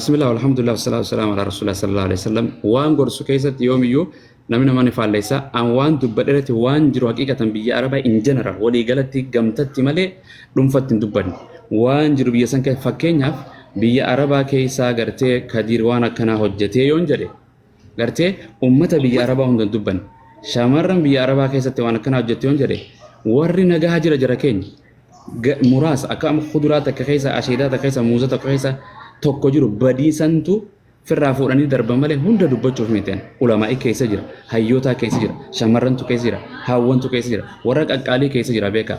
Bismillah, alhamdulillah, wassalatu wassalamu ala rasulillah sallallahu alaihi wasallam. Waan gorsu keessatti yoomiyyuu namni nama ni faalleessa. An waan dubbadhe irratti waan jiru haqiiqatan biyya Arabaa in general walii galatti gamtatti malee dhuunfatti hin dubbanne. Waan jiru biyya san keessa, fakkeenyaaf biyya Arabaa keessaa gartee Kadiir waan akkanaa hojjetee yoon jedhe, gartee ummata biyya Arabaa hunda hin dubbanne. Shamarran biyya Arabaa keessatti waan akkanaa hojjette yoon jedhe, warri nagaa jira jara keenya. Muraasa akka amma kuduraa takka keessa, asheedaa takka keessa, muuza tokko keessa tokko jiru badii santu firraa fuudhanii darban malee hunda dubbachuuf miti. Ulamaa'ii keessa jira, hayyootaa keessa jira, shamarrantu keessa jira, haawwantu keessa jira, warra qaqqaalii keessa jira beekaa.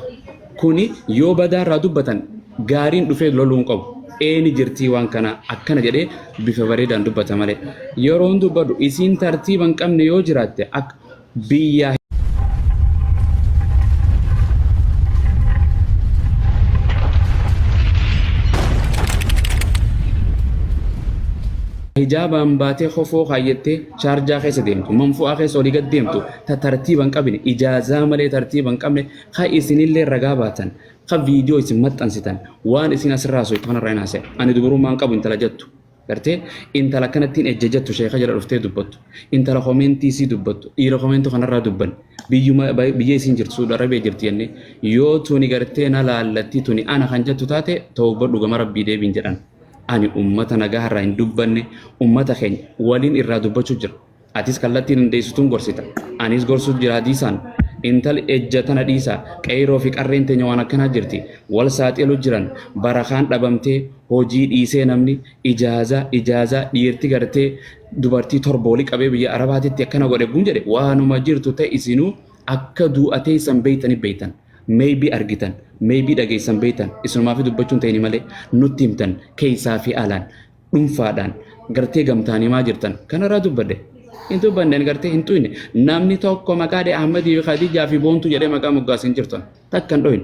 Kuni yoo badaa irraa dubbatan gaariin dhufee loluu hin qabu. Eeni jirtii waan kana akkana jedhee bifa bareedaan dubbata malee. Yeroon dubbadhu isiin tartiiba hin qabne yoo jiraatte akka biyyaa hijaabaan baatee kofoo kaayyattee shaarjaa keessa deemtu, manfu'aa keessa olii gad deemtu, ta tartiiba hin qabne, ijaazaa malee tartiiba hin qabne, ka isinillee ragaa baatan, ka viidiyoo isin maxxansitan, waan isin asirraa haasoftu kanarraa hin haasa'e. Ani dubarummaa hin qabu intala jettu. Gartee intala akkanattiin ejja jettu sheeka jala dhuftee dubbattu. Intala komeentii isii dubbattu. Dhiira komeentu kanarraa dubban. Biyyuma biyya isiin jirtu Suudi Arabiya jirti jennee. Yoo tuni gartee na laallatti tuni ana kan jettu taate tawbadhu gama rabbii deebiin jedhan. Ani ummata nagaa irraa hin dubbanne, ummata keenya waliin irraa dubbachuu jira. Atis kallattiin dandeessituun gorsita. Anis gorsuuf jira hadiisaan. Intal ejja tana dhiisaa. Qeeyroo fi qarreen teenya waan akkanaa jirti. Wal saaxilu jiran. Barakaan dhabamtee hojii dhiisee namni ijaazaa ijaazaa dhiirti gartee dubartii torba wali qabee biyya Arabaatitti akkana godhe gun jedhe waanuma jirtu ta'e isinuu akka du'a teessan beeytani beeytan. Maybe argitan, maybe dhageessan beeytan. Isinumaafi dubbachuun ta'ini malee nutti himtan keessaa fi alaan. Dhunfaadhaan gartee gamtaan himaa jirtan kanarraa dubbadhe. Hin dubbanne ani, gartee hin xuyne. Namni tokko maqaa dhee Ahmadii fi Khadijaa fi Boontuu jedhee maqaa moggaas hin jirtan. Takka hin dhoyne.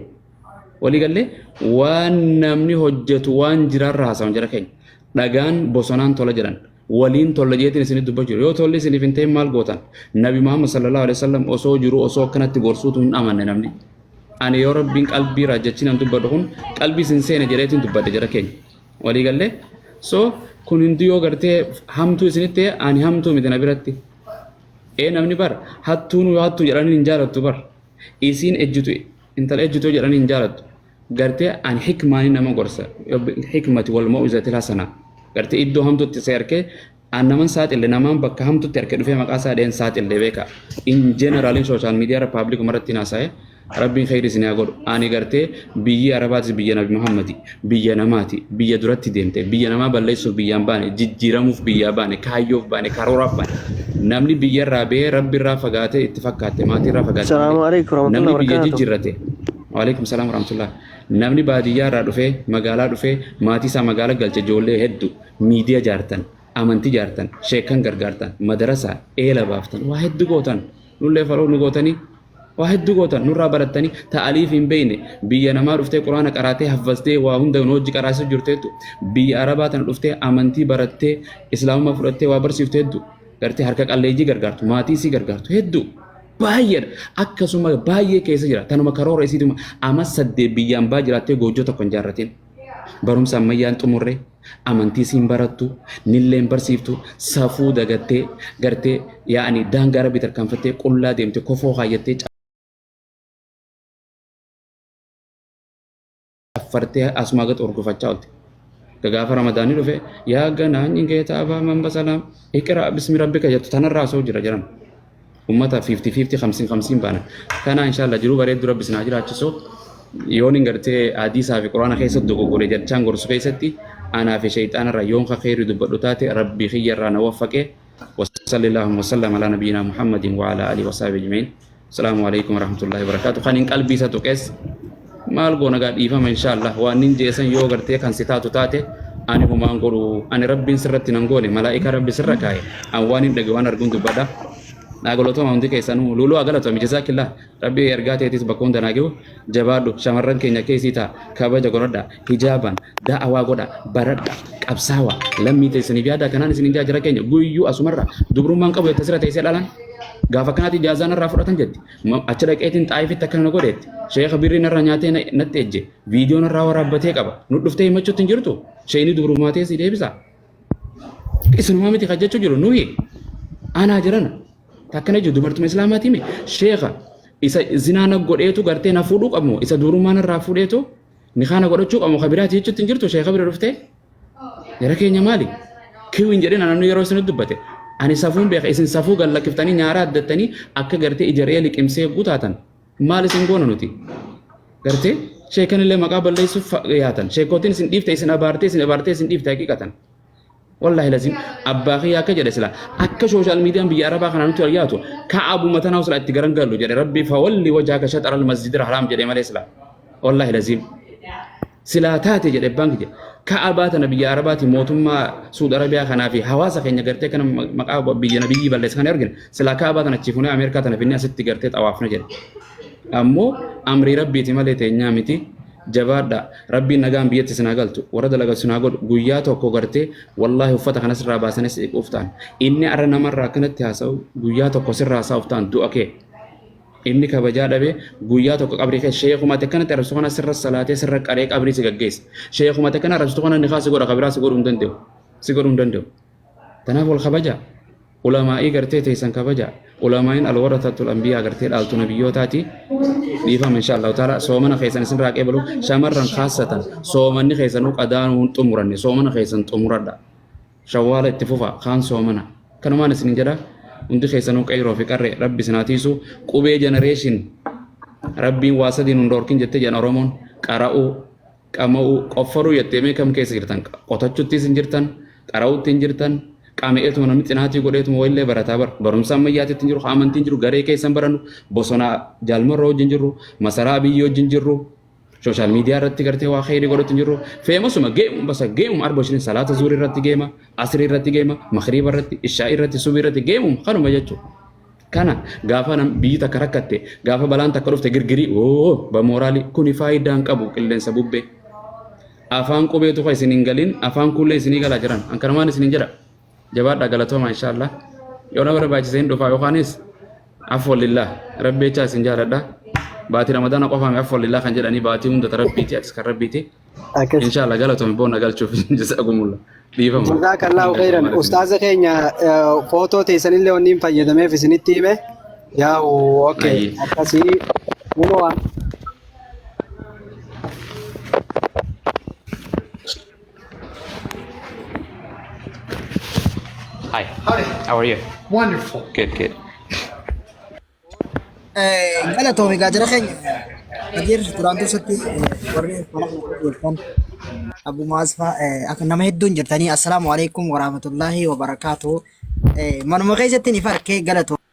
Walii gallee waan namni hojjetu waan jiraarra haasawan jara keenya. Dhagaan bosonaan tola jedhan. Waliin tola jeetiin isinit dubbachuu. Yoo tolli isiniif hin ta'in maal gootan? Nabi Muhammad sallallahu alaihi wasallam osoo jiru osoo akkanatti gorsuutu hin amanne namni. Ani yoo Rabbiin qalbii raajjachiin an dubbadhu kun qalbii isin seene jedheetiin dubbadhe jara keenya. Walii gallee? So kun hundi yoo gartee hamtuu isinitti ta'e ani hamtuu miti na biratti. Ee, namni bar hattuun yoo hattuu jedhanii hin jaalattu bar. Isiin ejjitu, intala ejjitu jedhanii hin jaalattu. Gartee ani hikmaanii nama gorsa. Hikmati wal mau'izatil hasana. Gartee iddoo hamtuutti si arkee an naman saaxille, namaan bakka hamtutti harka dhufee maqaa isaa dheen saaxille beeka. In general social media irra public irratti haasa'e. Rabbiin khayri isin haa godhu. Ani gartee biyyi Arabaatis biyya Nabi Muhammadi, biyya namaati, biyya duratti deemte, biyya namaa balleessuuf biyyaan baane, jijjiiramuuf biyyaa baane, kaayyoof baane, karooraaf baane. Namni biyya irraa bahee Rabbi irraa fagaatee itti fakkaatte, maatii irraa fagaate Salaamu malee. alaikum warahmatullahi Namni biyya wabarakatuh. jijjiirrate. Waalaikum salaam warahmatullah. Namni baadiyyaa irraa dhufee magaalaa dhufee maatii isaa magaalaa galche ijoollee hedduu miidiyaa jaartan, amantii jaartan, sheekan gargaartan, madarasaa eela baaftan, waa hedduu gootan, nullee faloo nu gootanii, waa hedduu gootan, nurraa barattanii ta'aliif hin beekne biyya namaa dhuftee quraana qaraatee haffaztee waa hunda nu hojii qaraasuu jirtu hedduu, biyya Arabaa tana dhuftee amantii barattee islaamummaa fudhattee waa barsiiftu hedduu, gartee harka qalleeyyii gargaartu, maatii isii gargaartu hedduu baay'eedha. Akkasuma baay'ee keessa jira tanuma karoora isiituma ama saddeet biyyaan baa jiraattee goojjoo tokko hin jaarratin. Barumsa ammayyaan xumurre, amantii siin barattu, nillee hin barsiiftu, safuu dagattee gartee yaa'anii daangaa rabbii tarkaanfattee qullaa deemte kofoo kaayyattee caffartee asumaa gad hordofachaa oolte. Gaafa Ramadaanni dhufe yaa ganaanyi geeta abaa man basalaam iqra bismi rabbika jettu tanarraa osoo jira jiran. Ummata 50 50 50 50 baana. Kana inshallah jiruu bareeddu rabbi isin haa jiraachisu. Yoon hin gartee hadiisaa fi quraana keessatti dogoggore jechaan gorsu keessatti anaa fi shayxaanarra yoon ka kheyri dubbadhu taate rabbi kiyyarraa na waffaqe. Wasallillaahu wasallam alaa nabiyyinaa Muhammadin wa alaa alihi wasahbihi ajma'iin. Asalaamu alaikum warahmatullahi wabarakatuh. Kan hin qalbii isa tuqes maal goona gaa, dhiifama inshallah. Waan nin jeesan yoo gartee kan si taatu taate ani humaan godhu, ani rabbiin sirratti nan goone, malaa'ika rabbi sirra kaa'e. An waan hin dhage waan arguun dubbadha. Naa galatoma hundi keessanuu. Luluu haa galatoomi, jazaakillah. Rabbi ergaa teetis bakka hunda naa gahu. Jabaadhu, shamarran keenya keessii ta'a, kabaja godhadha, hijaabaan da'awaa godha, baradha, qabsaawa, lammii teessaniif yaada. Kanaan isin hin jira keenya guyyuu asumarra dubrummaan qabu jette sira teessee dhalan gaafa kanaatti ijaazaa narraa fudhatan jetti. Achi dhaqeetiin xaayifitti akkana na godheetti, sheekha birrii narraa nyaatee natti ejje, viidiyoo narraa waraabbatee qaba, nu dhuftee himachuutti hin jirtu. Sheeyni dubrummaa teessii deebisa. Isinumaa miti kan jechuu jiru nuyi anaa jirana. Takkana jiru dubartuma islaamaatii mi sheekha isa zinaa na godheetu gartee na fuudhuu qabu isa dubrummaa narraa fuudheetu nikaa na godhachuu qabu ka biraati jechuutti hin jirtu sheekha bira dhuftee. Jara keenya maali? Kiw hin jedhina namni yeroo isin dubbate. Ani safuun beeka isin safuu gad lakkiftanii nyaaraa addattanii akka gartee ija re'ee liqimsee eeguu taatan. Maal isin goona nuti? Gartee sheekan illee maqaa balleessuuf yaatan. Sheekotiin isin dhiifte isin abaartee isin abaartee isin dhiifte haqiiqatan. Wallaahi lazim abbaa kiyya akka jedhe sila akka sooshaal miidiyaan biyya arabaa kana nutti ol yaatu ka'abuma tanaa sila itti garan gallu jedhe rabbi fawalli wajhaaka shaxaral masjidil haraam jedhe malee sila. Wallaahi lazim. Silaa taate jedhe abbaan kiyya. Ka'abaa tana biyya Arabaati mootummaa Suud Arabiyaa kanaa fi hawaasa keenya gartee kana maqaa biyya nabiyyii balleessa kana argina. Silaa Ka'abaa tana achii fuunee Ameerikaa tana finnee asitti gartee xawaafna jedhe. Ammoo amrii rabbiiti malee teenyaa miti. Jabaadha. Rabbiin nagaan biyyatti isin haa galchu. Warra dalagatu isin haa godhu. Guyyaa tokko gartee wallaahi uffata kana sirraa baasanii si dhiquuf ta'an. Inni arra namarraa akkanatti haasa'u guyyaa tokko sirraa haasa'uuf ta'an du'a kee. Inni kabajaa dhabe guyyaa tokko qabrii keessa sheekuma ati akkanatti arrabsitu kana sirra salaatee sirra qaree qabrii si gaggeessa. Sheekuma ati akkana arrabsitu kana nikaa si godha kabiraa si godhuu hin danda'u. Si godhuu hin danda'u. Tanaaf wal kabajaa. Ulamaa'ii gartee teessan kabajaa. Ulamaa'iin alwarathatul anbiyaa gartee dhaaltu nabiyyootaati. Dhiifama insha Allahu ta'ala soomana keessan isin irraa qeebalu shamarran kaassatan soomanni keessanuu qadaanuu hin xumuranne soomana keessan xumuradha. Shawwaala itti fufa kaan soomana. Kanumaan isinin jedha hundi keessanuu qeyroo fi qarree rabbi isin haa tiisu qubee generation rabbiin waa sadii nun dhoorkin jettee jedhan oromoon qara'uu qama'uu qofforuu jettee mee kam keessa jirtan qotachuttis hin jirtan qara'uutti hin jirtan qame'eetuma namni xinaatii godheetuma wayillee barataa bara barumsa ammayyaatitti hin jiru amantiin jiru garee keessan barannu bosona jaalmarroo wajjin jirru masaraa biyyoo wajjin jirru Social media irratti gartee waa kheyrii godhutti hin jirru. Feemasuma geemuma basa geemuma arba ishiin salaata zuurii irratti geema, asrii irratti geema, makriiba irratti, ishaa'ii irratti, subii irratti geemuma kanuma jechuudha. Kana gaafa nam biyyi takka rakkatte gaafa balaan takka dhufte girgirii oo ba mooraalii kuni faayidaa hin qabu qilleensa bubbee. Afaan qubeetu kan isin hin galin afaan kuullee isinii galaa jiran. An kanumaan isinin jedha. Jabaadhaa galatoomaa inshaallah. Yoo na barbaachise hin dhufaa yookaanis afwan lillah rabbi jechaa isin jaaladha. Baatii ramadaana qofaami afwan lillah kan jedhanii baatii hunda ta rabbiiti atis kan rabbiiti. Akkas. Inshaallah galatoomi boonna galchuuf jazakumullah. Dhiifama. Jazakallahu khairan. Galatoomaa isin. Ustaaza keenya footoo teessanillee wanni hin fayyadameef isinitti hime. Yaa'u okay. Ayyee. Akkasii nama waan Hi. Howdy. How are you? Wonderful. Good, good. Galatoomi egaa jara keenya Kadir duraan dursatti warri mana kana jirtan Abu Mu'aaz fa'aa akka nama hedduun jirtanii assalaamu alaikum warahmatullaahi wabarakaatu manuma keessatti ni farkee galatoomi.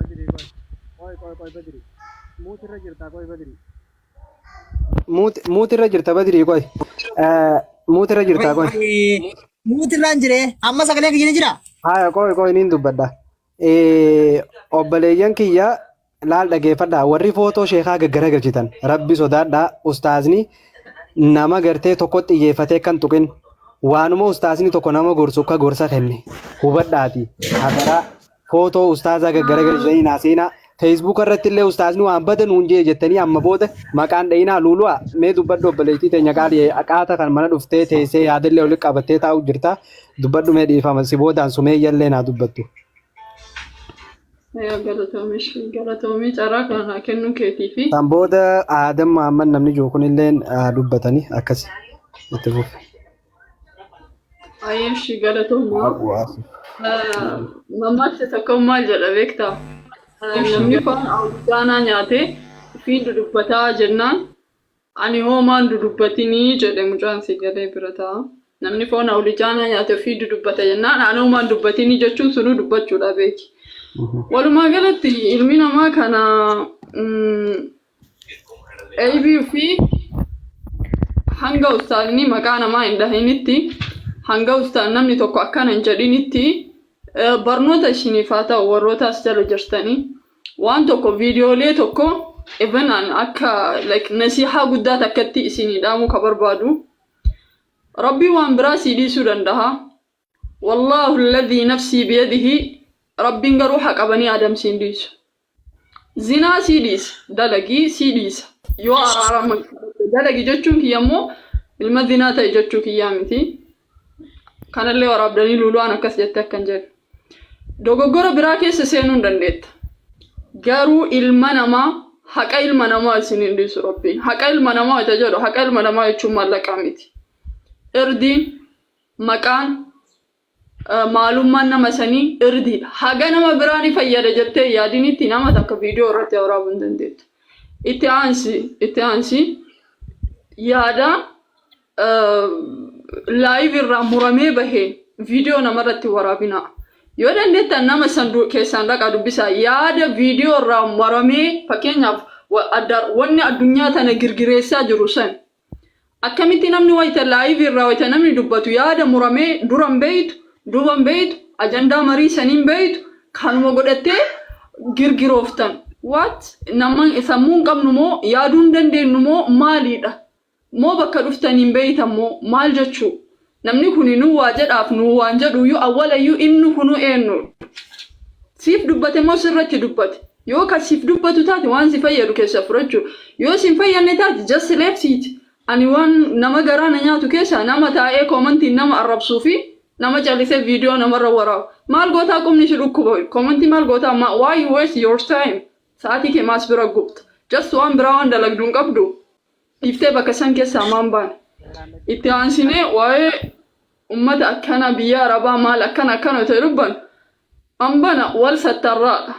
Badri qoy. Qoy qoy qoy Badri. Muut irra jirta qoy Badri. Muut muut irra jirta Badri qoy. Muut irra jirta qoy. Muut irraan jire amma sagalee kiyya ni jira. Haya qoy qoy niin dubbadha. Obboleeyyan kiyya laal dhageeffadha warri footoo sheekaa gaggaragalchitan rabbi sodaadha ustaazni nama gartee tokko xiyyeeffatee kan tuqin waanuma ustaazni tokko nama gorsu akka gorsa kenne hubadhaati hadaraa footoo ustaazaa gaggaragalchitanii naa seenaa feesbuuka irratti illee ustaazni waan bada nuun jee jettanii amma booda maqaan dha'inaa luulu'a mee dubbadhu obboleettii teenya qaalii aqaata kan mana dhuftee teessee yaadallee walitti qabattee taa'u jirta dubbadhu mee dhiifama si boodaan sumeeyyallee naa dubbattu. Yaa galatoomi ishii galatoomii carraa kana naa kennuu keetii fi San booda Aadam Muhammad namni jiru kunilleen dubbatanii akkas itti fufe. Ayyee ishii galatoomaa. Mammaaksa tokko maal jedha beektaa? Namni foon awwaanaa nyaatee ofiin dudubbataa jennaan ani hoomaan dudubbatinii jedhe mucaan si galee bira taa'a. Namni foon awlijaanaa nyaate ofii dudubbata jennaan ani hoomaan dubbatinii jechuun sunuu dubbachuudha beeki. Walumaa galatti ilmi namaa kana Eybii fi hanga ustaazni maqaa namaa hin dhahinitti hanga ustaan namni tokko akkana hin jedhinitti barnoota isiniif haa ta'u warroota as jala jirtanii waan tokko viidiyoolee tokko even an akka like nasihaa guddaa takkatti isinii dhaamuu ka barbaadu rabbii waan biraa sii dhiisuu danda'a wallaahu alladhii nafsii biyadihi rabbiin garuu haqa banii aadam siin dhiisu. Zinaa sii dhiisa. Dalagii sii dhiisa. Yoo araarama dalagi jechuun kiyya immoo ilma zinaa ta'e jechuu kiyyaa miti. Kanallee waraabdanii Luulu'aan akkas jette akkan jedhu. Dogoggora biraa keessa seenuu hin dandeetta. Garuu ilma namaa, haqa ilma namaa isin hin dhiisu Rabbiin. Haqa ilma namaa isa jedhu, haqa ilma namaa jechuun maallaqaa miti. Irdiin, maqaan, maalummaan nama sanii irdiidha. Haga nama biraa ni fayyada jettee yaadinitti nama takka viidiyoo irratti waraabuu hin dandeettu. Itti aansi yaada live irraa muramee bahee viidiyoo namarratti waraabinaa. Yoo dandeettan nama san keessaan dhaqaa dubbisaa. Yaada viidiyoo irraa muramee, fakkeenyaaf wanni addunyaa tana girgireessaa jiru san, akkamitti namni wayita live irraa wayita namni dubbatu yaada muramee duran beeytu, duuban beeytu, ajandaa marii saniin beeytu, kanuma godhattee girgirooftan? What? Nama sammuu hin qabnu moo, yaaduu hin dandeenyu moo, maaliidha moo, bakka dhuftaniin beeytan moo, maal jechuu? Namni kun nu waa jedhaaf nu waan jedhuyyuu, awwalayyuu inni kunu eenyu? Siif dubbate moo sirratti dubbate? Yoo ka siif dubbatu taate, waan si fayyadu keessa fudhachuu. Yoo si hin fayyadne taate, just left it. Ani waan nama garaa na nyaatu keessa nama taa'ee commentiin nama arrabsuu fi nama callisee viidiyoo namarra waraabu. Maal gootaa? Qubni si dhukkuba? Commentii maal gootaa? Why you waste your time? Sa'aatii kee maas bira gubta? Just waan biraa waan dalagdu hin qabdu. Dhiiftee bakka san keessaa maan baane? Itti aansinee waa'ee ummata akkana biyya Arabaa maal akkana akkana ta'e dubban. Hambana wal sattarraadha.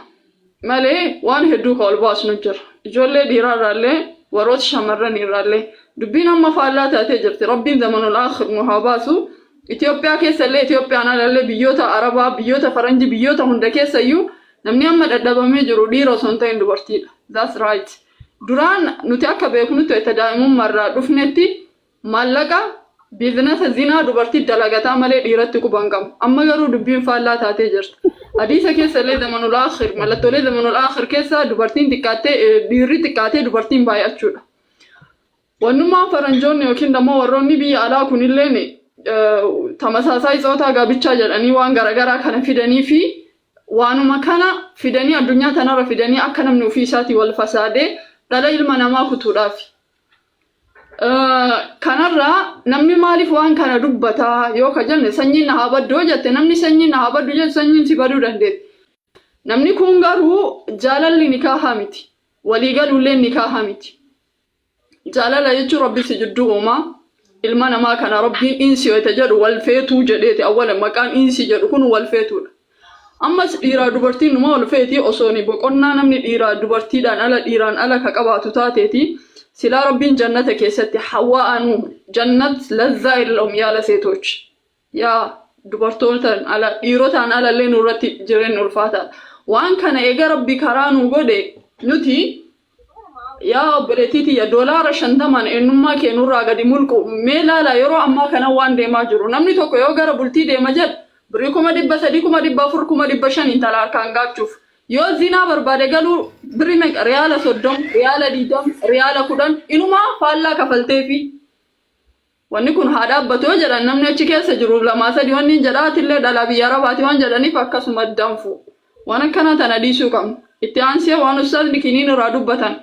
Malee waan hedduu ka ol baasnu jira. Ijoollee dhiiraa irraallee, warroota shamarran irraallee dubbiin amma faallaa taatee jirti. Rabbiin zamanul aakhir nu haa baasu. Itoophiyaa keessallee, Itoophiyaan alallee, biyyoota Arabaa, biyyoota Faranjii, biyyoota hunda keessayyuu namni amma dadhabamee jiru dhiira osoo hin ta'in dubartiidha. That's right. Duraan nuti akka beeknutti, itti daa'imummaa irraa dhufnetti, maallaqa businessa zinaa dubartii dalagataa malee dhiiratti quban qabu. Amma garuu dubbiin faallaa taatee jirti. Hadiisa keessa illee zamanul aakhir, mallattoolee zamanul aakhir keessa dubartiin xiqqaattee, dhiirri xiqqaatee dubartiin baay'achuudha. Wannummaan faranjoonni yookiin immoo warroonni biyya alaa kunilleen ተመሳሳይ ጾታ ጋብቻ jedhanii waan garaagaraa kana fidanii fi waanuma kana fidanii, addunyaa tanarra fidanii, akka namni ofii isaatii wal fasaadee dhala ilma namaa kutuudhaaf. Kanarraa namni maaliif waan kana dubbataa yoo ka jenne, sanyiin na haa baddu yoo jette, namni sanyiin na haa baddu jedhu sanyiin si baduu dandeetti. Namni kun garuu jaalalli nikaahaa miti. Waliigaluullee nikaahaa miti. Jaalala jechuun Rabbi si jidduu uumaa. Ilma namaa kana Rabbiin insi yoo jedhu wal feetuu jedheeti, awwala maqaan insi jedhu kun wal feetuudha. Ammas dhiiraa dubartiin numa wal feeti. Osoo ni boqonnaa namni dhiiraa dubartiidhaan ala, dhiiraan ala ka qabaatu taateeti, silaa Rabbiin jannata keessatti hawwaa'an uume. Jannat ለዛ የለውም ያለ ሴቶች, yaa dubartootaan ala, dhiirotaan alallee nurratti jireenya ulfaataadha. Waan kana eega Rabbi karaa nu godhe, nuti yaa obboleettii tiyya, $50n eenyummaa kee nurraa gadi mulqu mee laala. Yeroo ammaa kana waan deemaa jiru, namni tokko yoo gara bultii deema jedhu birrii 300,000, 400,000, 500,000 intala harkaan gaachuuf. Yoo zinaa barbaade galuu birrii meeqa? Riyaala 30, riyaala 20, riyaala 10, inumaa faallaa kafalteefi. Wanni kun haa dhaabbatu yoo jedhan, namni achi keessa jiru lamaa sadi wanni hin jedhaatillee dhalaa biyya Arabaati waan jedhaniif akkasuma danfu. Waan akkanaa tana dhiisuu qabna. Itti aansee waan ustaazni kiniin irraa dubbatan.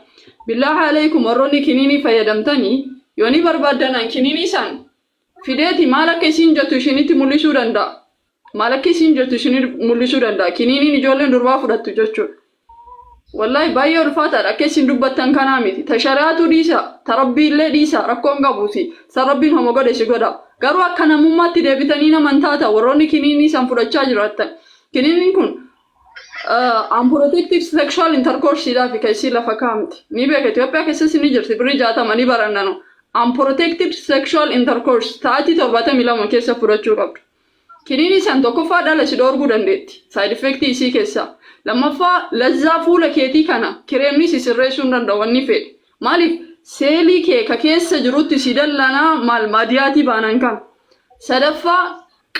بالله عليكم, warroonni kiniinii fayyadamtanii yoo ni barbaaddanan, kiniinii san fideeti maal akka isiin jettu ishinitti mul'isuu danda'a. Maal akka isiin jettu ishinitti mul'isuu danda'a. Kiniiniin ijoolleen durbaa fudhattu jechuudha. Wallahi baay'ee ulfaataadha. Akka isin dubbattan kanaa miti. Ta shari'aatu dhiisa, ta Rabbii illee dhiisa, rakkoon qabuuti. San Rabbiin homo godhe si godha. Garuu akka namummaatti deebitanii naman taata warroonni kiniinii san fudhachaa jiraattan. Kiniiniin kun unprotective sexual intercourse dhaaf kan isii lafa kaa'amte. Ni beeka, Itoophiyaa keessas ni jirti, birrii 60 ni barannanu. Unprotected sexual intercourse sa'aatii 72 keessa fudhachuu qabdu. Kiniinii san tokkoffaa dhala si dhoorguu dandeetti. Side effectii isii keessaa. Lammaffaa, lazzaa fuula keetii kana kireemni si sirreessuu hin danda'u wanni fedhe. Maaliif? Seelii kee ka keessa jirutti si dallanaa maal maadiyaatii baanan kana. Sadaffaa,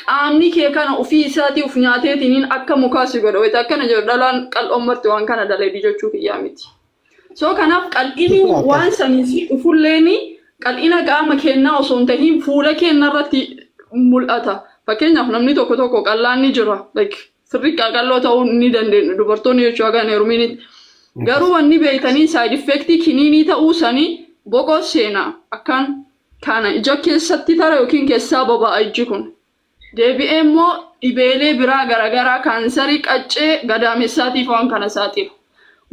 qaamni kee kana ofii isaatii uf nyaateetiniin akka mukaa si godha. Wayita akkana jedhu, dhalaan qal'oon marti waan kana daleedii jechuu kiyyaa miti. So kanaaf qal'inni waan sanii si dhufulleeni qal'ina qaama keenyaa osoo hin tahiin fuula keenya irratti mul'ata. Fakkeenyaaf namni tokko tokko qal'aan ni jira. Like sirrii qaqalloo ta'uu ni dandeenya dubartoonni jechuu haga hin heeruminitti. Garuu wanni beektanii side effectii kiniinii ta'uu sanii boqoo seenaa akkaan kana ija keessatti tara yookiin keessaa boba'a ijji kun. Deebi'ee immoo dhibeelee biraa garagaraa kaansarii qaccee gadaamessaatiif waan kana saaxilu.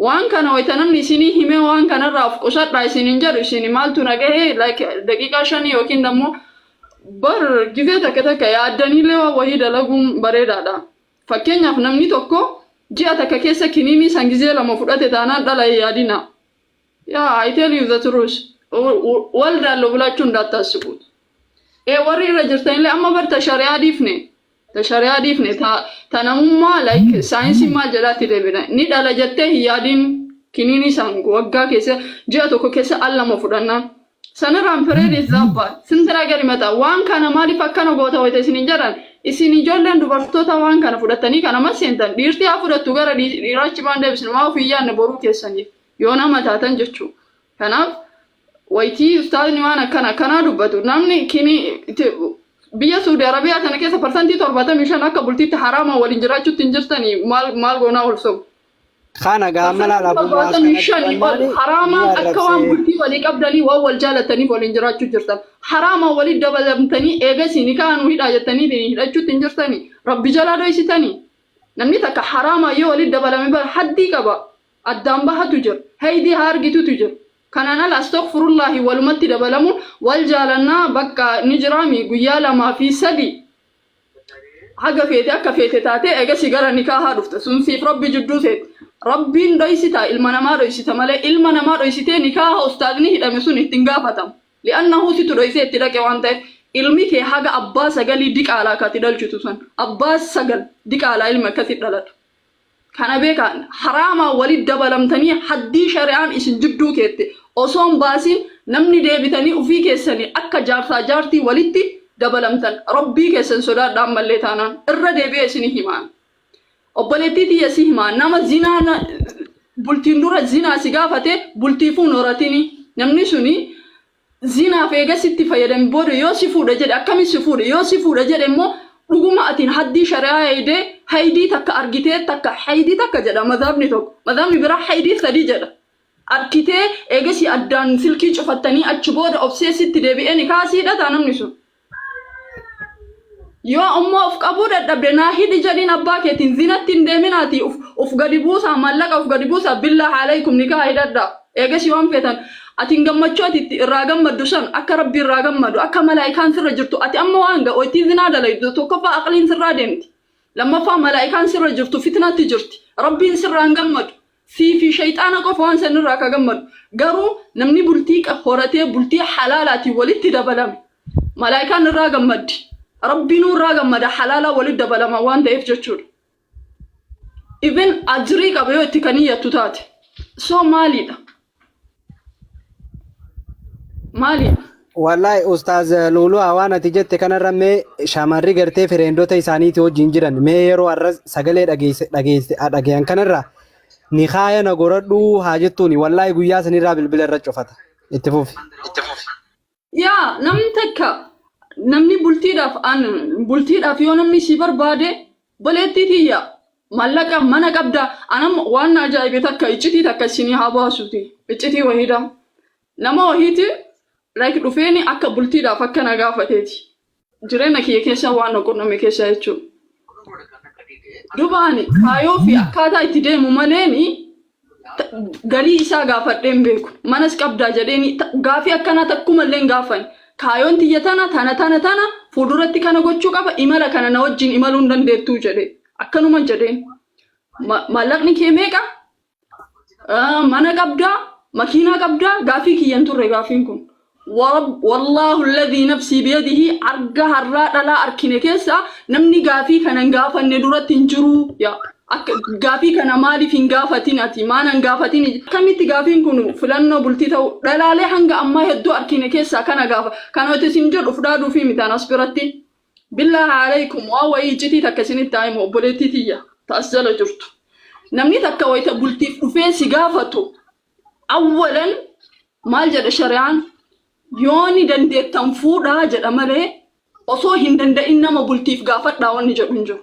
Waan kana wayita namni isinii himee waan kanarraa of qusadhaa isiniin jedhu isin maaltu na gahee, like daqiiqaa 5 yookiin immoo bar gizee takka takka yaaddaniillee waan wayii dalaguun bareedaadha. Fakkeenyaaf, namni tokko ji'a takka keessa kiniinii san gizee lama fudhate taanaan dhala hin yaadina. Yeah, I tell you the truth. ወልዳለሁ ብላችሁ እንዳታስቡት። Warri irra jirtanillee amma bar ta shari'aa dhiifne. Ta shari'aa dhiifne, ta namummaa, like saayinsii maal jedhaatti deebina. Ni dhala jettee hin yaadin kiniinii san waggaa keessa ji'a tokko keessa al lama fudhannaan. Sanirraan period ይዛባል ስንት ነገር ይመጣ. Waan kana maaliif akkana goota wayita isin hin jedhan, isin ijoolleen dubartoota waan kana fudhatanii kana maseentan, dhiirti haa fudhattu, gara dhiiraachi maan deebisnu, maa ofii yaadne boruu keessaniif yoo nama taatan jechuu. Kanaaf wayitii ustaazni waan akkana akkanaa dubbatu, namni kini biyya Suudi Arabiyaa kana keessa 75% akka bultiitti haraama waliin jiraachuutti hin jirtanii, maal maal goonaa ol sobu. Kana gaama laala. Abu Mu'aaz 75 kana ol haraamaan ni akka waan arrabsee. bultii walii qabdanii, waan wal jaalataniif waliin jiraachuu jirtan. Haraamaan walii dabalamtanii eegasii ni kaanuu hidhaa jettanii hidhachuutti hin jirtanii. Rabbi jalaa dhoysitanii. Namni takka haraamaa yoo walitti dabalame bara haddii qaba. Addaan bahatu jira. Haydii haa argitutu jira. Kanaan ala astaghfirullahi, walumatti dabalamuun wal jaalannaa bakka ni jiraami guyyaa lamaa fi sadi haga feete akka feete taatee eegasi gara nikaahaa dhufta, sun siif Rabbi jidduu seete. Rabbiin dhoysita, ilma namaa dhoysita malee, ilma namaa dhoysitee nikaaha ustaazni hidhame sun ittiin gaafatamu. Li'annahu situ dhoysee itti dhaqe waan ta'eef, ilmi kee haga abbaa sagalii diqaalaa akkati dhalchitu san, abbaa sagal diqaalaa ilma akkasi dhalatu. Kana beekaa, haraamaa walit dabalamtanii haddii shari'aan isin jidduu keette osoo hin baasin namni deebitanii ufii keessanii akka jaarsaa jaartii walitti dabalamtan, Rabbii keessan sodaadhaa ammallee taanaan irra deebi'ee isinii himaan. Obboleettii tiyya, si himaa, nama zinaa bultiin dura zinaa si gaafate bultiifuu hin horatini. Namni suni zinaaf eegasitti fayyadame booda yoo si fuudha jedhe, akkami si fuudha? Yoo si fuudha jedhe immoo dhuguma atiin haddii shari'aa eegdee haydii takka argitee, takka haydii takka jedha madhabni tokko, madhabni biraa haydii sadi jedha, arkitee eegasii addaan silkii cufattanii achi booda obsee sitti deebi'ee ni kaasiidha taa namni sun. Yoo ammoo of qabuu dadhabde, naa hidhi jedhiin abbaa keetiin, zinatti hin deeminaati uf gadi buusaa, maallaqa uf gadi buusaa, billaa alaykum nikaa hidhadhaa. Eegasii waan feetan atiin gammachuu ati itti irraa gammaddu san, akka Rabbi irraa gammadu, akka malaa'ikaan sirra jirtu, ati amma waan ga'u zinaa dalaydu, tokkoffaa aqliin sirraa deemti. Lammaffaa malaa'ikaan sirra jirtu fitnatti jirti. Rabbiin sirraa hin gammadu. Sii fi shayxaana qofa waan sanirraa ka gammadu. Garuu namni bultii horatee bultii halaalaatiin walitti dabalame, malaa'ikaan irraa gammaddi. Rabbiinuu irraa gammada, halaalaa walitti dabalama waan ta'eef jechuudha. Even ajrii qaba yoo itti kan iyyattu taate. So maaliidha? Maaliidha? Wallahi Ustaaz Luuluu, waan ati jette kanarra mee shamarri gartee fireendota isaaniitii wajjin jiran mee yeroo har'a sagalee dhageesse dhageesse dhagayan kanarra nikaaya na goradhuu haa jettuuni, wallahi guyyaa sanirraa bilbila irra cufata. Itti fufi. Yaa, namni takka namni bultiidhaaf, an bultiidhaaf yoo namni si barbaade, boleettii tiyya, maallaqa mana qabda, anam waan na ajaa'ibe takka, iccitii takka isinii haa baasuti, iccitii wahiidha. Nama wahiiti like dhufeeni akka bultiidhaaf akka na gaafateeti. Jireenya kiyya keessa waan na qunname keessa jechuudha. Duuba ani kaayoo fi akkaataa itti deemu maleeni galii isaa gaafadhee hin beeku. Manas qabdaa jedheeni gaafii akkanaa takkumallee hin gaafan. Kaayoon tiyya tana tana tana tana, fuulduratti kana gochuu qaba, imala kana na wajjin imaluu hin dandeettuu jedhee. Akkanuma jedheen. Maallaqni kee meeqa? Mana qabdaa? Makiinaa qabdaa? Gaafii kiyyan turre gaafiin kun. Wallaahu alladhii nafsii biyadihi, arga har'aa dhalaa arkine keessa namni gaafii kana hin gaafanne duratti hin jiru. Yaa akka gaafii kana maaliif hin gaafatin, ati maan hin gaafatin, akkamitti gaafiin kun filannoo bultii ta'u, dhalaalee hanga ammaa hedduu arkine keessaa kana gaafa kana nuti isin jedhu fudhaaduu fi mitaan as biratti. Billaahi alaykum, waan wayii iccitii takka isinitti haa himu, obboleettii tiyya taas jala jirtu. Namni takka wayita bultiif dhufee si gaafatu, awwalan maal jedha shari'aan? Yoo ni dandeettan fuudhaa jedha malee osoo hin danda'in nama bultiif gaafadhaa wanni jedhu hin jiru.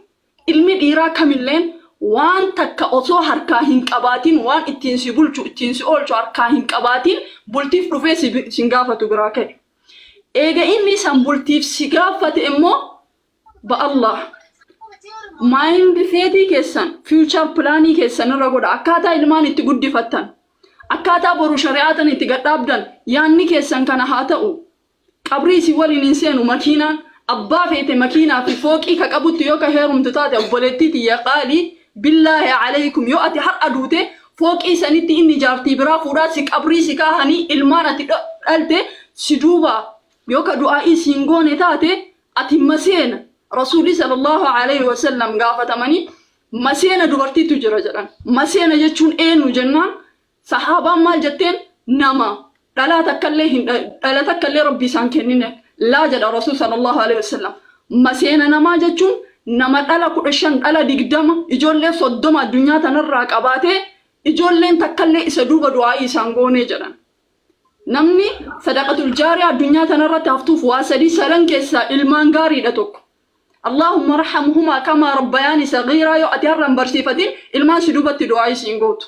Ilmi dhiiraa kamilleen waan takka osoo harkaa hin qabaatin, waan ittiin si bulchu, ittiin si oolchu harkaa hin qabaatin bultiif dhufee si hin gaafatu biraa ka'e. Eega inni san bultiif si gaafate immoo Ba'Allah. Mindset keessan, future plan keessan irra godha. Akkaataa ilmaan itti guddifattan, akkaataa boru shari'aatan itti gadhaabdan, yaanni keessan kana haa ta'u. Qabrii isin waliin hin seenu makiinaan. Abbaa feete makiinaa fi fooqii ka qabutti yoo ka heerumtu taate, obboleettii tiyya qaalii, billaahi alaykum, yoo ati har'a duute fooqii sanitti inni jaartii biraa fuudhaa si qabrii si kaahanii, ilmaan ati dhalte si duuba yoo ka du'aa'ii siin goone taate, ati maseena. Rasuulli sallallahu alayhi wasallam gaafatamanii, maseena dubartiitu jira jedhan. Maseena jechuun eenyu jennaan, sahaabaan maal jetteen? Nama dhalaa takkallee hin dhala takkallee Rabbi isaan kennine laa jedha Rasuul sallallahu alaihi wasallam. Maseena namaa jechuun nama dhala 15, dhala 20, ijoollee 30 addunyaa tanarraa qabaatee ijoolleen takkallee isa duuba du'aa'ii isaan goonee jedhan. Namni sadaqatul jaariyaa addunyaa tanarratti haftuuf waa sadii, sadan keessaa ilmaan gaariidha tokko. Allahumma rahamhumaa kamaa rabbayaani sagiiraa. Yoo ati har'a hin barsiifatin, ilmaan si duubatti du'aa'ii siin gootu.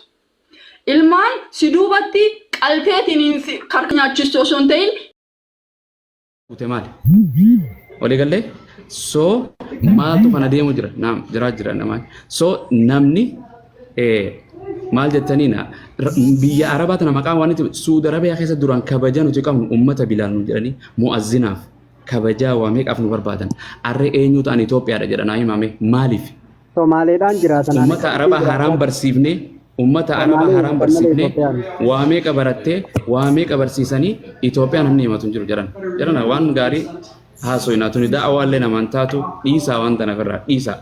Ilmaan si duubatti qalteetiin si karka nyaachistu osoo hin ta'in Guute maali? Walii gallee? So maaltu kana deemu jira? Naam, jiraa jira namaa. So namni maal jettanii na biyya Arabaa tana maqaan waan itti Suudi Arabiyaa keessa duraan kabaja nuti qabnu ummata Bilaal nu jedhanii mu'azzinaaf kabajaa waa meeqaaf nu barbaadan. Arree eenyu ta'an Itoophiyaadha jedha naa himame, maaliif? Somaaleedhaan jiraatan. Ummata Arabaa haaraan barsiifne, ummata Arabaa Somaalee haaraan malee barsiifne, Itoophiyaan. Waa meeqa barattee, waa meeqa barsiisanii, Itoophiyaan namni himatu hin jiru jedhan. Jedhan waan gaarii haasoyinaa tuni da'awaallee namaan taatu, dhiisaa, waan tana ofirraa dhiisaa.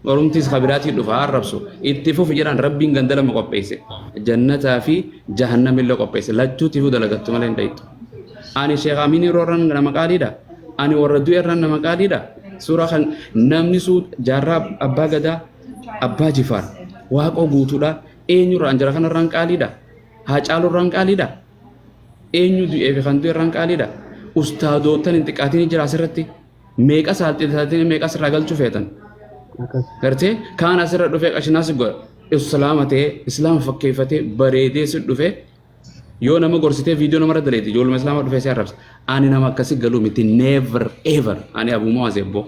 Oromtiis kabiraatii dhufa arrabsu itti fufi jedhan. Rabbiin ganda lama qopheesse, jannataa fi jahannamillee qopheesse. Lachuutiifuu dalagattu malee hin dhayittu. Ani Sheekh Amiin yeroo irraan nama qaaliidha. Ani warra du'e irraan nama qaaliidha. Suuraa kan namni suu jaarraa abbaa gadaa, abbaa Jifaar, Waaqoo Guutuudha, eenyurraan jara kanarraan qaaliidha. Haacaaluurraan qaaliidha. Eenyu du'ee fi kan du'e irraan qaaliidha. Ustaadoottan hin xiqqaatiin jira asirratti. Meeqa saaxiltanii meeqa asirraa galchuu feetan? Gartee kaan asirra dhufee qashinaas godha. Islaama ta'ee, islaama fakkeeffatee bareedee si dhufee, yoo nama gorsitee viidiyoo namarra daleeti, ijoolluma islaamaa dhufee si arrabsa. Ani nama akkasii galuu miti, never ever. Ani Abuu Mu'aaz ebboo.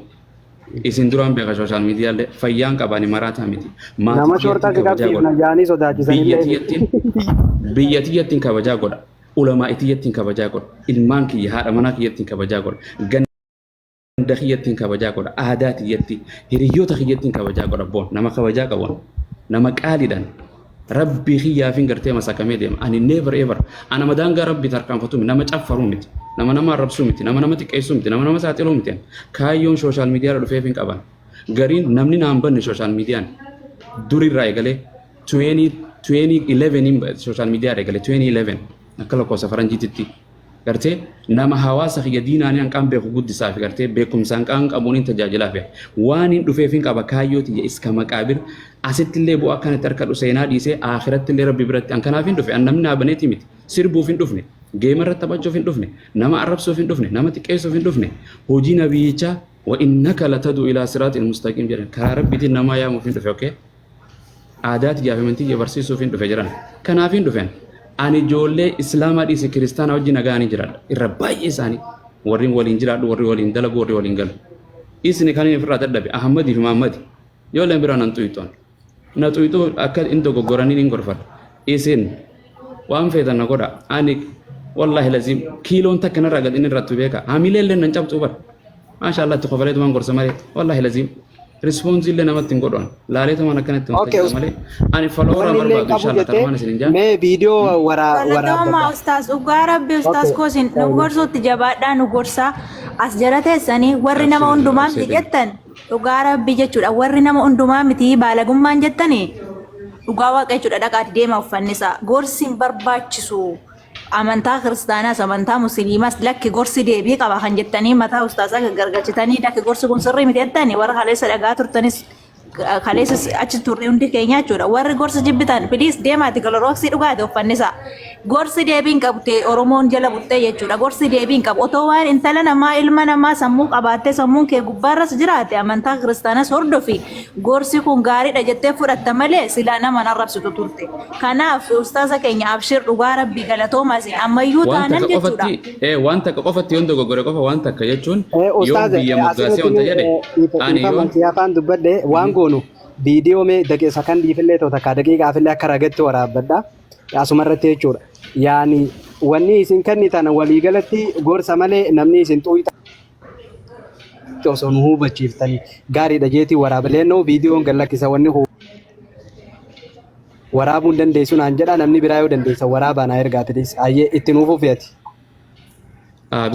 Isin duraan beeka, social media llee fayyaan qaba, ani maraataa miti. Maatii Nama kiyyattiin shortaa si kabajaa qabsiifna godha. jaanii Biyya sodaachisanillee. tiyyattiin biyya tiyyattiin kabajaa godha. Ulamaa tiyyattiin kabajaa godha. Ilmaan kiyya, haadha manaa kiyyattiin kabajaa godha. Ganda kiyyattiin kabajaa godha. Aadaa tiyyatti, hiriyoota kiyyattiin kabajaa godha. Boon nama kabajaa qabuun, nama qaaliidhaan rabbii kiyyaafin gartee masakamee deema. Ani never ever ana madaangaa rabbii tarkaanfatu miti, nama caffaruu miti, nama nama arrabsuu miti, nama nama xiqqeessuu miti, nama nama saaxiluu miti. Kaayyoon social media irra dhufeef hin qaban. Gariin namni naan banne social mediaan durirraa eegalee 20 2011 social media irra eegale, 2011 akka lakkoofsa faranjiititti. Gartee nama hawaasa kiyya diinaanii hanqaan beeku guddisaa fi gartee beekumsa hanqaan qabuun hin tajaajilaa fi waan hin dhufeef hin qaba. Kaayyoo tiyya iska maqaabir asitti illee bu'aa akkanatti harkadhu, seenaa dhiisee akhiratti illee rabbi biratti an kanaaf hin dhufe. An namni naa baneeti miti, sirbuuf hin dhufne, geema irratti taphachuuf hin dhufne, nama arrabsuuf hin dhufne, nama xiqqeessuuf hin dhufne. Hojii nabiyyichaa wa innaka latadu ilaa siraatil mustaqiim jedhan, karaa rabbiitiin namaa yaamuuf hin dhufe. Okay, aadaa tiyyaa fi amantii kiyya barsiisuuf hin dhufe jedhan. Kanaaf hin dhufen. Ani ijoollee islaamaa dhiise kiristaanaa wajjin nagaanii jiraadha. Irra baay'ee isaanii warri waliin jiraadhu, warri waliin dalagu, warri waliin galu. Isni kan inni ofirraa dadhabe Ahmadii fi Mahammadi. Ijoolleen biraa nan xuyixoon. Na xuyixuu akka hin dogoggoraniin hin gorfadha. Isin waan feetan na godha. Ani wallaahi laziim kiiloon takka narraa gad inni irratti beeka. Hamilee illee nan cabxuu bara. Maasha Allah, itti kofaleetumaan gorsa malee. Wallaahi laziim. Response illee namatti hin godhan. Laaleetumaan akkanatti Okay, hojjeta malee. Ani follower Wanni illee barbaadu qabu inshallah jettee tanumaan isin hin jaa. Mee viidiyoo Galatoomaa waraabadha. ustaas, dhugaa rabbi ustaas koosin nu gorsuutti jabaadhaa, nu gorsaa as jala teessanii warri nama Abshir, hundumaa miti abshir. jettan, dhugaa rabbi jechuudha, warri nama hundumaa miti baalagummaan jettanii, dhugaa waaqa jechuudha, dhaqaati deema uffannisaa. Gorsi hin barbaachisu, amantaa kiristaanaas amantaa musliimaas lakki gorsi deebii qaba kan jettanii mataa ustaasaa gaggargalchitanii, lakki gorsi kun sirrii miti jettanii warra haleessa dhagaa turtanis. Kaleessas achi turre hundi keenya jechuudha. Warri gorsa jibbitan please deemaati Cloroxii dhugaati uffannisaa. Gorsi deebii hin qabu ta'e Oromoon jala buttee jechuudha. Gorsi deebii hin qabu. Otoo waan intala namaa ilma namaa sammuu qabaattee sammuun kee gubbaarras jiraate amantaa kiristaanas hordofi gorsi kun gaariidha jettee fudhatta malee silaa nama arrabsitu turte. Kanaaf ustaaza keenya abshir dhugaa rabbii galatoomaa isin ammayyuu Waan taanan takka jechuudha. qofatti waan takka qofatti yoon dogoggore qofa waan takka jechuun yoon Ustaaze biyya moggaasee asirratti wanta jedhe ani dhiifama yoon si afaan dubbadhe waan goonu viidiyoo mee daqiiqa sakandiifillee ta'u takka daqiiqaafillee akka ragatti waraabbadha. Asumarratti jechuudha. Yaani wanni isin kennitan waliigalatti gorsa malee namni isin xuuxaa osoo nu hubachiiftanii gaariidha jeetii waraaba. Leennoo viidiyoon gad lakkisa wanni waraabuu hin dandeessu naan jedha namni biraa yoo dandeessa waraabaa naa ergaa please. Ayyee itti nuuf ufeeti. Ah,